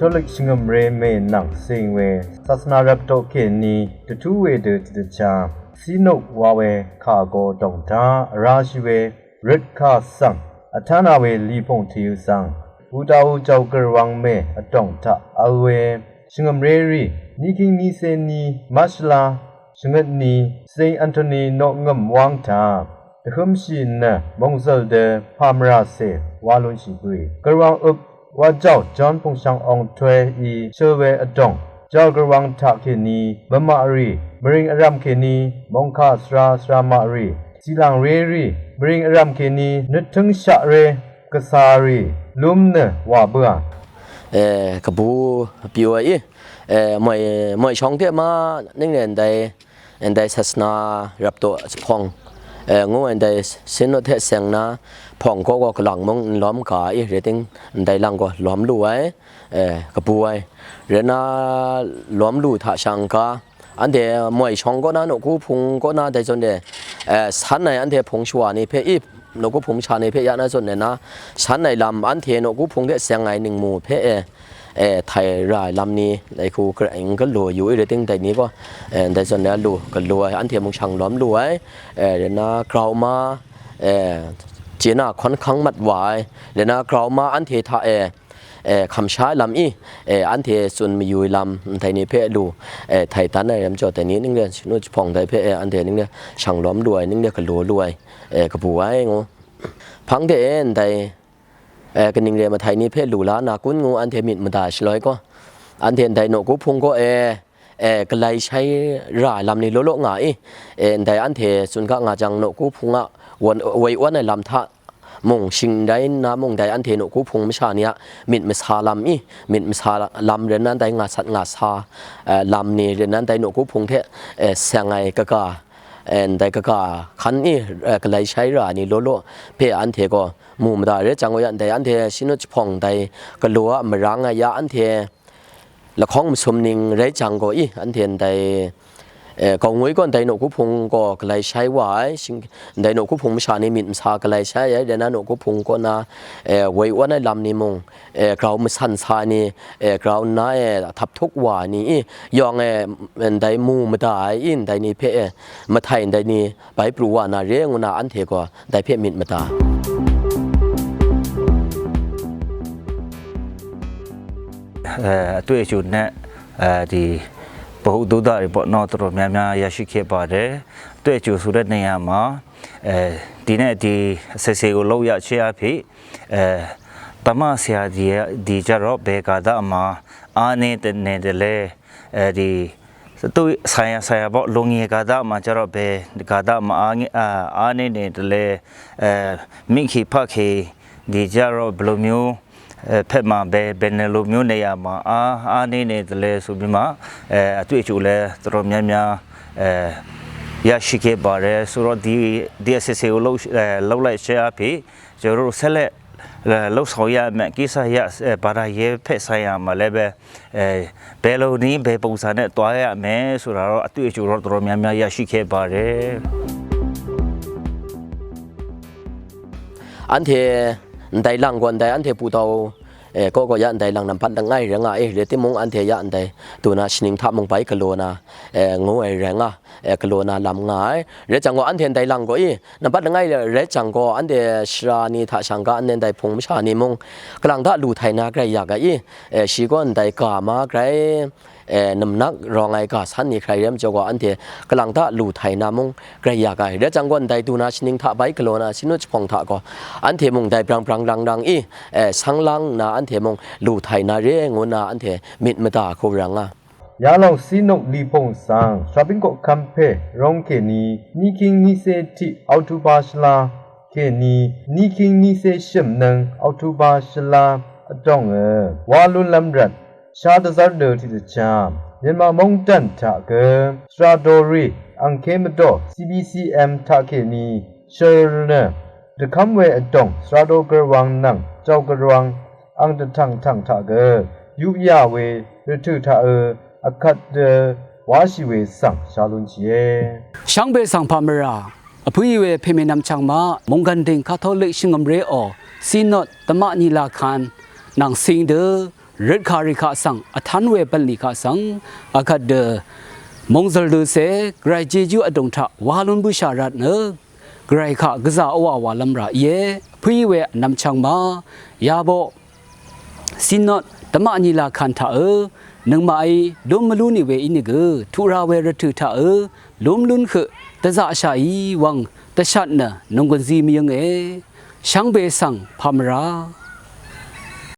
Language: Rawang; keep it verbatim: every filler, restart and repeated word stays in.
Katolik shvngø̀mré mè nvng cing we sasvna rvptoq kèní dvtú we dø tiqdvchá sinuk wa we kà go dòng taq vrashì we røt kà svng vtánà we lìpùng tìyø svng Budaú jàò gø̀rwang mè vdòng taq vl we shvngø̀mré rì, níkíng nícé ní mvshvla shvngøt ní Saint Anthony noqngø̀m wáng taq dvhǿmshì nø mòngzø̀l dø pàmvràcè wa lunshì bø̀ì. Gø̀rwang øp wa jàò John Pungshang Ong Tue í shøl we vdòng jàò gø̀rwang taq kèní mvmaq rì, mvring vrv̀m kèní mòngkà svra svramaq rì, zìlàng ré rì, mvring vrv̀m kèní nøttǿngshaq ré gvcà rì lúm nø wà bǿà. E, kàbù pìò í, e, mòì, mòì shóng teq ma níngnè ndai, ndai sasvna rvptoq pòng, e, ngú ndai sinuk teq sèngna pòng koqgø gvlàng múng lóm kà í rètíng ndai lv̀ng gø lóm lúe, e, kàbùe. Rvtna lóm lú taq shvngka Vnte mòì shóng koqna noqkú pung koqna dèzonde, e, cv́n nai vnte pung shvwà ni pè í, noqkú pung shà ni pè yaq na zonde na, cv́n nai lv́m vnte noqkú pung teq sèng ngai nìngmù pè e, e, tàì ràì lv́m ni, laiku gvray gvlú yù í rvtíng dèní ko, e, dèzonde lú gvlú, vnte mung shvng lóm lú, e, rvtna gvray ma, e, jina konkang mat wà, rvtna gvray ma vnte taq, e, e, kàmshá lv́m í, e, vnte zun mvyuí lv́m, tàì ni pè lú, e, tàì tán nai lv́m jò tàì ni níngle, shvnú chpòng tàì pè, e, vnte níngle, shvng lóm lúe, níngle gvlú lúe, e, gvbùe ngó. Pvngte, e, ndai, e, gvníngle mvtàì ni pè lú la, na kun ngó vnte mit mvdà shvloi ko. Vnte ndai noqkú pung ko, e, e, gvlai shai rà lv́m ni lolo ngà í, e, ndai vnte zun kaq ngà jvng noqkú pung aq, won, wei won nai lv́m taq, mung shing dai na mung dai vnte noqkú pung mvshà ni aq, mit mvcà lv́m í, mit mvcà lv́m rvtna dai ngà cvt ngà cà, e, lv́m ni rvtna dai noqkú pung teq, e, sèng ngai gvgà, e, dai gvgà kv́n í, e, gvlai shai rà ni lolo, pè vnte ko, mù mvdà rvt jvng o yaq dai vnte shvnú chpòng dai, gvlú aq mvráng aq yaq vnte, lvkong mvsum ning rvt jvng ko í, vnte dai, e, gvngui ko dai noqkú pung ko gvlai shai wà, e, shing, dai noqkú pung mvshà ni mit mvcà gvlai shai, e, rvtna noqkú pung koqna, e, wei won nai lv́m ni mung, e, gvray mvcv̀n cà ni, e, gvray na, e, tvptuk wà ni í, yong, e, dai mù mvdà í, dai ni pè, e, mvtàì dai ni, bai bru wà na ré ngó na vnte ko, dai pè mit mvdà. E, အတွေ့အကြုံနဲ့ အဲဒီ ပဟုတ်သုဒ္ဓ report နော် တော်တော်များများရရှိခဲ့ပါတယ်။ အတွေ့အကြုံဆိုတဲ့နေရာမှာ အဲဒီနဲ့ဒီအစီအစဉ်ကိုလုပ်ရခြင်းအဖြစ် အဲ တမဆရာဒီဒီကြတော့ဘယ်ကာလမှာအားနည်းနေတယ်လဲ အဲဒီသူဆိုင်ရာဆိုင်ရာပေါ့ လူငယ်ကာလမှာကျတော့ဘယ်ကာလမှာအားငယ်အာအားနည်းနေတယ်လဲ အဲမိခင်ဖခင်ဒီကြတော့ဘယ်လိုမျိုးအဲဖက်မှာဘယ်ဘယ်နယ်လိုမျိုးနေရာမှာအားအားနည်းနေတယ်လဲဆိုပြီးမှအဲအတွေ့အကြုံလဲတော်တော်များများအဲရရှိခဲ့ပါတယ်ဆိုတော့ဒီဒီအစီအစဉ်ကိုလုပ်အဲလုပ်လိုက်ခြင်းအဖြစ်ကျွန်တော်တို့ဆက်လက်အဲလှုပ်ဆောင်ရမယ့်ကိစ္စရပ်အဲဘာသာရေးဖက်ဆိုင်ရာမှာလည်းပဲအဲဘယ်လိုနည်းဘယ်ပုံစံနဲ့တွားရမယ်ဆိုတာတော့အတွေ့အကြုံတော့တော်တော်များများရရှိခဲ့ပါတယ်။ Vnte ndai lv̀ng gø ndai vnte putau e koqgø yaq ndai lv̀ng nvmpat dvngai rvnga e rvtí mung vnte yaq ndai duna shvning taq mung bai gvlona e ngó e rvnga e gvlona lvm ngai rvt jvng gø vnte ndai lv̀ng gø í nvmpat dvngai rvt jvng gø vnte shvra ni taq shvngga vnte ndai pung mvsha ni mung gvlàng taq lutàì na gvray yaq ga í e shì gø ndai gama gvray e nvmnak rong ai gà cv́n ni gvray rvm jø gø vnte gvlàng taq lutàì na mung gvray yaq ga rvt jvng gø ndai duna shvning taq bai gvlona shvnut shvpong taq gø vnte mung ndai brang brang rang rang í e cv́ng lv́ng na vnte mung lutàì na ré nguna vnte mit mvdà ku rvnga. Yalòng sinuk lipung svng shabíng koqkvm pè rong kèní níking nícé tiq October shvla kèní níking nícé shø̀m nøng October shvla vdòngø wa lunlv́m rvt shá dvzv́r dø tiqdvchá Myanmar móngdàn taq gø svra dorì angké mvdò C B C M taq kèní shøl nø dvkv́m we vdòng svra do gv̀rwang nvng jàò gv̀rwang ang dvtv̀ng tv̀ng taq gø yuqyà we rvtø̀ taqø vkvt dø wáshì we svng shá lúnshìe. Shvngbe svng pà mvrà vpǿì we pèmènvm chv̀ngmaq mònggv̀n dìng Katolik shvngø̀mréò sinot dvmaq nìlà kan nvng cing dø røtkàrì kaq svng vtv́n we bv̀nlì kaq svng akvt dø mòngzø̀l dø se Gvray Jejú vdùng taq wa lún bǿshà rvt nø Gvray kaq gvzà vwà wàlv́m rà íe. Vpǿí we vnvm chvngma yaboq sinot dvmaqnyi làkàn taqø nøngmaqí lúm mvlú nì we ínìgø tuq ra we rvtø̀ taqø lúm lún høq dvzaqshàí wvng dvshat nø nònggùnzi mvyǿnge. Shvngbe svng pàmvrá